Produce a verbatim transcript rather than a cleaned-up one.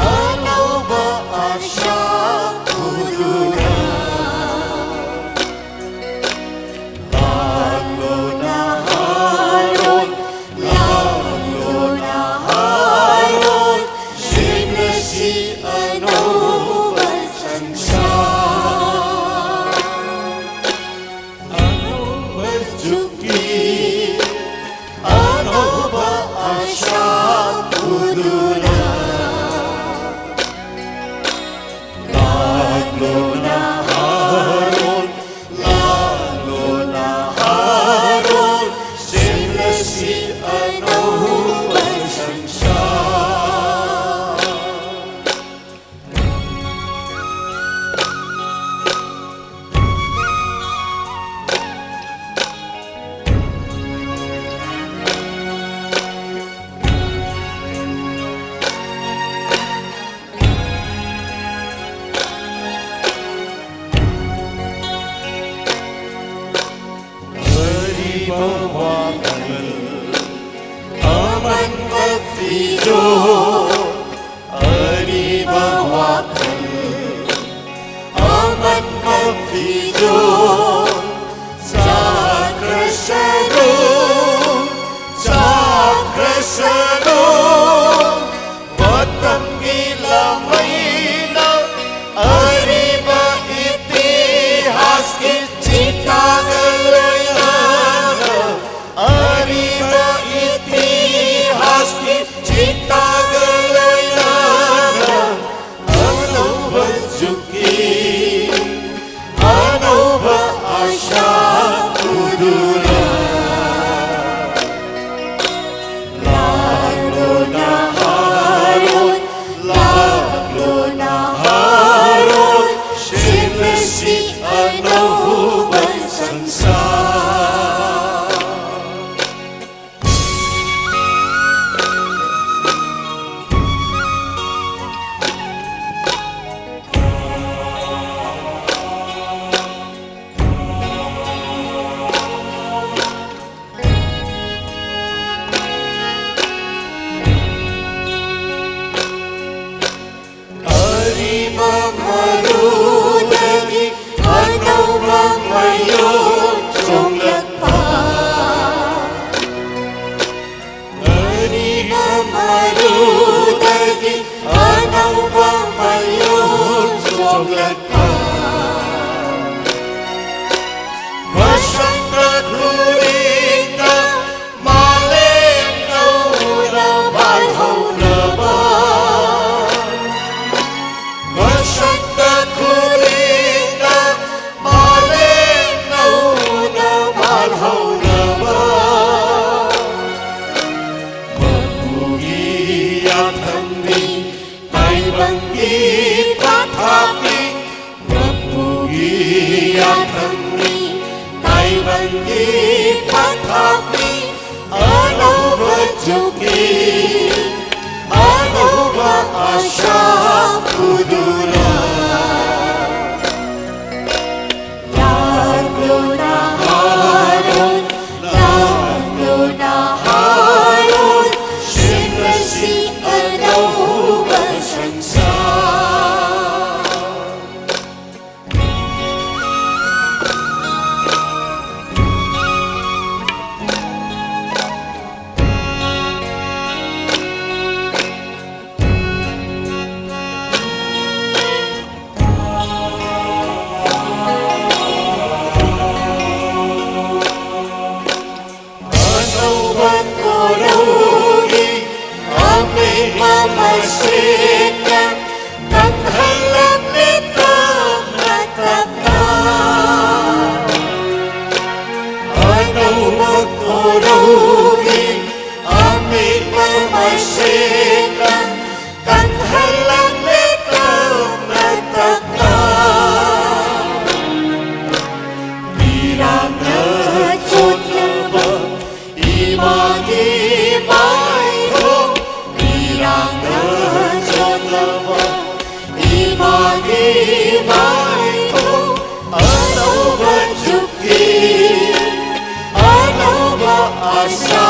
ꯑꯅꯧꯕ ꯑꯥꯁꯥ ꯎꯗꯨꯅ ꯂꯥꯛꯂꯣ ꯅꯍꯥꯔꯣꯜ, ꯂꯥꯛꯂꯣ ꯅꯍꯥꯔꯣꯜ, ꯁꯦꯝꯂꯁꯤ ꯑꯅꯧꯕ ꯁꯪꯁꯥꯔ꯫ ꯑꯅꯧꯕ ꯖꯨꯒꯀꯤ ꯑꯅꯧꯕ ꯑꯥꯁꯥ ꯎꯗꯨꯅ ꯂꯥꯛꯂꯣ ꯅꯍꯥꯔꯣꯜ, ꯂꯥꯛꯂꯣ ꯅꯍꯥꯔꯣꯜ, ꯁꯦꯝꯂꯁꯤ ꯑꯅꯧꯕ ꯁꯪꯁꯥꯔ꯫ ꯑꯔꯤꯕ ꯋꯥꯈꯜ, ꯑꯃꯟꯕ ꯐꯤꯖꯣꯜ, ꯑꯔꯤꯕ ꯋꯥꯈꯜ, ꯑꯃꯟꯕ ꯐꯤꯖꯣꯜ, ꯆꯥꯈ꯭ꯔꯁꯅꯨ, ꯆꯥꯈ꯭ꯔꯁꯅꯨ꯫ ꯃꯇꯝꯒꯤ ꯂꯃꯩꯅ ꯑꯔꯤꯕ ꯏꯇꯤꯍꯥꯁꯀꯤ ꯆꯤꯡꯇꯥꯒ ꯂꯣꯏꯅꯅ, ꯑꯔꯤꯕ ꯏꯇꯤꯍꯥꯁꯀꯤ ꯆꯤꯡꯇꯥꯒ ꯂꯣꯏꯅꯅ ꯑꯅꯧꯕ ꯖꯨꯒꯀꯤ ꯑꯅꯧꯕ ꯑꯥꯁꯥ ꯎꯗꯨꯅ ꯂꯥꯛꯂꯣ ꯅꯍꯥꯔꯣꯜ, ꯂꯥꯛꯂꯣ ꯃꯔꯨꯗꯒꯤ ꯑꯅꯧꯕ ꯃꯌꯣꯜ ꯆꯣꯡꯂꯛꯄ, ꯃꯁꯛꯇ ꯈꯨꯔꯤꯡꯗ ꯃꯥꯂꯦꯝ ꯅꯧꯅ ꯃꯥꯜꯍꯧꯅꯕ, ꯃꯁꯛꯇ ꯈꯨꯔꯤꯡꯗ ꯃꯥꯂꯦꯝ ꯅꯧꯅ ꯃꯥꯜꯍꯧꯅꯕ, ꯃꯄꯨꯒꯤ ꯌꯥꯊꯪꯅꯤ, ꯇꯥꯏꯕꯪꯒꯤ ꯄꯊꯥꯞꯅꯤ, ꯃꯄꯨꯒꯤ ꯌꯥꯊꯪꯅꯤ, ꯇꯥꯏꯕꯪꯒꯤ ꯄꯊꯥꯞꯅꯤ, ꯑꯅꯧꯕ ꯆꯨꯝꯃꯤ, ꯑꯅꯧꯕ ꯑꯁꯥ ꯄꯨꯗꯨꯅ꯫ ꯂꯥꯛꯂꯣ ꯅꯍꯥꯔꯣꯜ, ꯂꯥꯛꯂꯣ ꯅꯍꯥꯔꯣꯜ, ꯁꯦꯝꯂꯁꯤ ꯑꯅꯧꯕ ꯁꯪꯁꯥꯔ꯫ ꯑꯅꯧꯕ ꯀꯣꯔꯧꯒꯤ ꯑꯃꯦꯠꯄ ꯃꯁꯦꯛꯅ ꯀꯪꯍꯜꯂꯝꯂꯦ ꯇꯞꯅ ꯇꯞꯅ꯫ ꯑꯅꯧꯕ ꯀꯣꯔꯧꯒꯤ ꯑꯃꯦꯠꯄ ꯃꯁꯦꯛꯅ ꯀꯪꯍꯜꯂꯝꯂꯦ ꯇꯞꯅ ꯇꯞꯅ꯫ ꯏꯔꯥꯡꯅ ꯆꯣꯠꯂꯕ ꯏꯃꯥꯒꯤ ꯃꯥꯏꯊꯣꯡ, ꯏꯔꯥꯡꯅ ꯆꯣꯠꯂꯕ ꯏꯃꯥꯒꯤ ꯃꯥꯏꯊꯣꯡ, ꯑꯅꯧꯕ ꯆꯨꯞꯀꯤ ꯑꯅꯧꯕ ꯑꯁꯥ